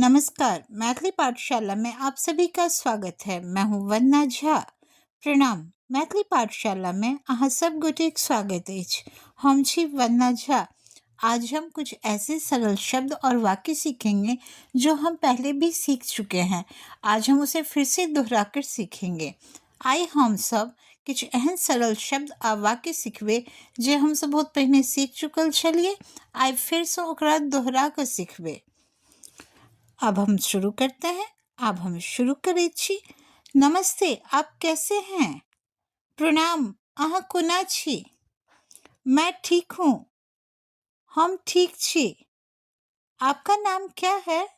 नमस्कार, मैथिली पाठशाला में आप सभी का स्वागत है। मैं हूँ वंदना झा। प्रणाम, मैथिली पाठशाला में अहाँ सब गोटेक स्वागत अछि। हम छी वंदना झा। आज हम कुछ ऐसे सरल शब्द और वाक्य सीखेंगे जो हम पहले भी सीख चुके हैं। आज हम उसे फिर से दोहरा कर सीखेंगे। आइ हम सब किछु एहन सरल शब्द आ वाक्य सिखबै जे हमसब बहुत पहिने सीख चुकल छलियै। आइ फेरसँ ओकरा दोहरा कऽ सिखबै। अब हम शुरू करते हैं। अब हम शुरू करै छी। नमस्ते, आप कैसे हैं? प्रणाम, अहाँ कोना छी? मैं ठीक हूँ। हम ठीक छी। आपका नाम क्या है?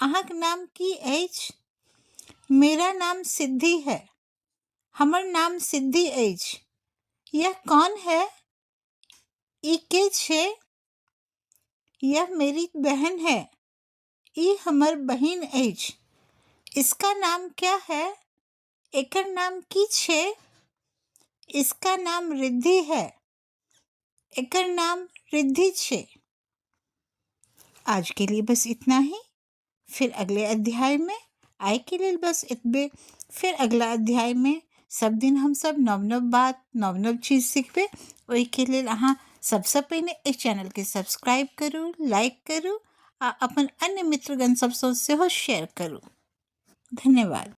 अहाँके नाम की अछि? मेरा नाम सिद्धि है। हमर नाम सिद्धि अछि। यह कौन है? ई के छै? यह मेरी बहन है। ई हमर बहिन अछि। इसका नाम क्या है? एकर नाम की छै? इसका नाम रिद्धि है। एकर नाम रिद्धि छै। आज के लिए बस इतना ही। फिर अगले अध्याय में। आइ के लेल बस एतबे। फिर अगला अध्याय में सब दिन हमसब नव नव बात, नव नव चीज सिखबै। ओहिके लेल अहाँ सबसँ पहिने एहि चैनलके सब्सक्राइब करू, लाइक करू आ अपन अन्य मित्रगण सबसँ सेहो शेयर करू। धन्यवाद।